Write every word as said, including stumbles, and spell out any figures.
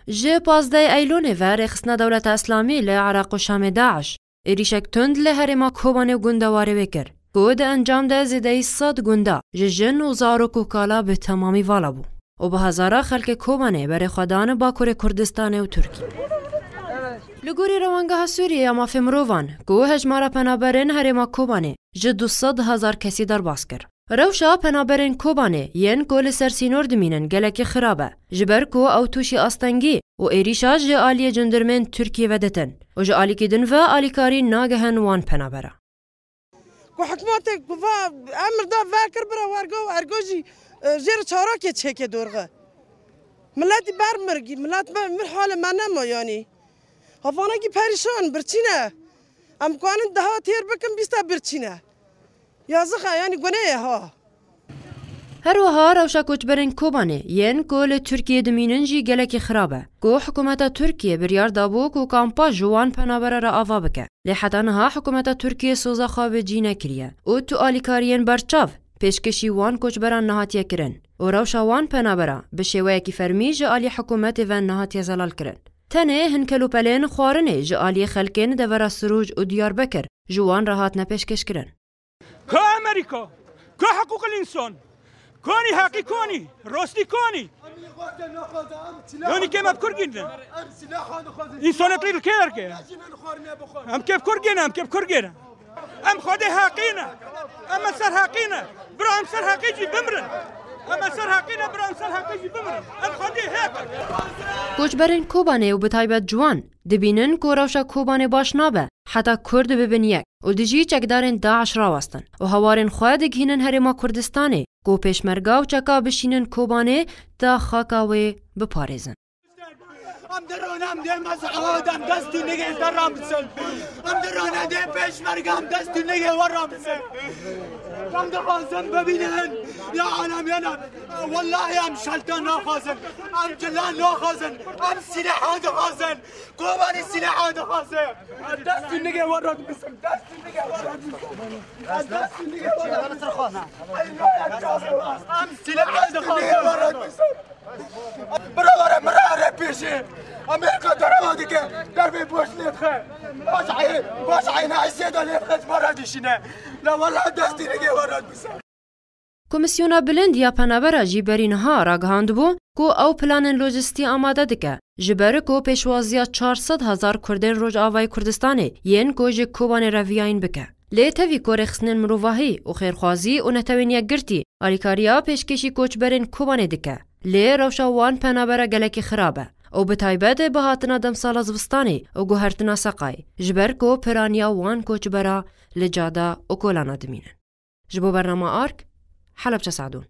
Ji pazdeh Eylûnê ve rêxistina Dewleta Îslamî li Iraq û Şamê DAIŞ êrîşek tund li herêma Kobanê û gundewarê wê kir, ku di encam de zêdeyî sed gunda ji jin û zarok û kala bi temamî vala bû û bi hezara xelkê Kobanê berê xwe dan Bakurê Kurdistanê û Tirkiyê. Li gorî Rewangeha Sûriyê ya Mafê Mirovan, ku hejmara penaberên herêma Kobanê ji du sed hezar kesî derbas kir. Rewşa penaberên Kobanê yên ku li ser sînor dimînin gelekî xirab e, ji ber ku ew tûşî astengî û êrîşa ji aliyê cindirmên Tirkiyê ve ditin û ji alîkî din ve alîkarî nagehin wan penabera. Ku hikûmetê ku va emir da vekir bira wergo, ergo jî, e, jê re çarakê çêke dorxe. Miletî ber mirgî, milet me, mir halê me nema yanî. Havanekî perîşan, birçî ne. Em kanin deha têr bikin, bîsta birçî ne. Yazix e, yanî gunê ye ha. Her wiha rewşa koçberên Kobanê yên ku li Tirkiyê dimînin jî gelekî xirab e, ku hikûmeta Tirkiyê biryar dabû ku kampa ji wan penabera re ava bike. Lê heta niha hikûmeta Tirkiyê soza xwe bi cî nekiriye û tu alîkariyên berçav pêşkêşî wan koçberan nehatiye kirin û rewşa wan penabera bi şêweyekî fermî ji alî hikûmetê ve nehatiye zelal kirin. Tenê hin kelûpelên xwarinê ji aliyê xelkên devera Sirûc û Diyarbekir ji wan re hatine pêşkêşkirin. Ku Amerîka? Ku hiqûqil însan? Konî heqî konî? Rostî konî? Yanî kê me bi kur gînin? Însanetî li kê derke? Em kê bi kur gînin, em kê bi kur gînin? Em xwedê heqî ne. Em ser heqî ne. Bira em ser heqî jî bimirin. Em ser heqî ne, bira em ser heqî jî bimirin. Em xwedê heq in. Koçberên Kobanê û bi taybet ciwan dibînin ku rewşa Kobanê baş nabe, heta Kurd bibin yek û dijî çekdarên DAIŞ rawestin û hewarên xwe digihînin herêma Kurdistanê ku pêşmerga û çeka bişînin Kobanê da xaka wê biparêzin. Em diron, em dê mez'ud, em dest û nigê te rabisin. Em diron, em dê pêşmerge, em dest û nigê we rabisin. Em dixwazin bibînin. Ya alem, ya alem. Wellahî em şelta naxwazin. Em cila naxwazin. Em sîleha dixwazin. Kobanî sîleha dixwaze. Em dest û nigê we re dibisin. Dest û nigê we re dibisin. Em dest û nigê we re dibisin. Em sîleha dixwaze. Bira were, min re pêşî. Amerîka derewa dike. Derbê boş lê dixe. Baş ayê, baş ayê ne aysê de lê dixe, ji me re dişîne. La wela dest û nigê we re dibisin. Komîsyona Bilind ya Penabera jî berî niha ragihandibû ku ew planên lojistî amade dike, ji ber ku pêşwaziya çar sed hezar Kurdên Rojavayê Kurdistanê yên ku ji Kobanê reviyayîn bike. Lê tevî ku rêxistinên mirovahî û xêrxwazî û Netewên Yekgirtî alîkariya pêşkêşî koçberên Kobanê dike, lê rewşa wan penabera gelekî xirab e û bi taybet bi hatina demsala zivistanê û guhertina seqayê, ji ber ku piraniya wan koçbera li cada û kolana dimînin. Ji bo bernama Ark, Helebçe Sadûn.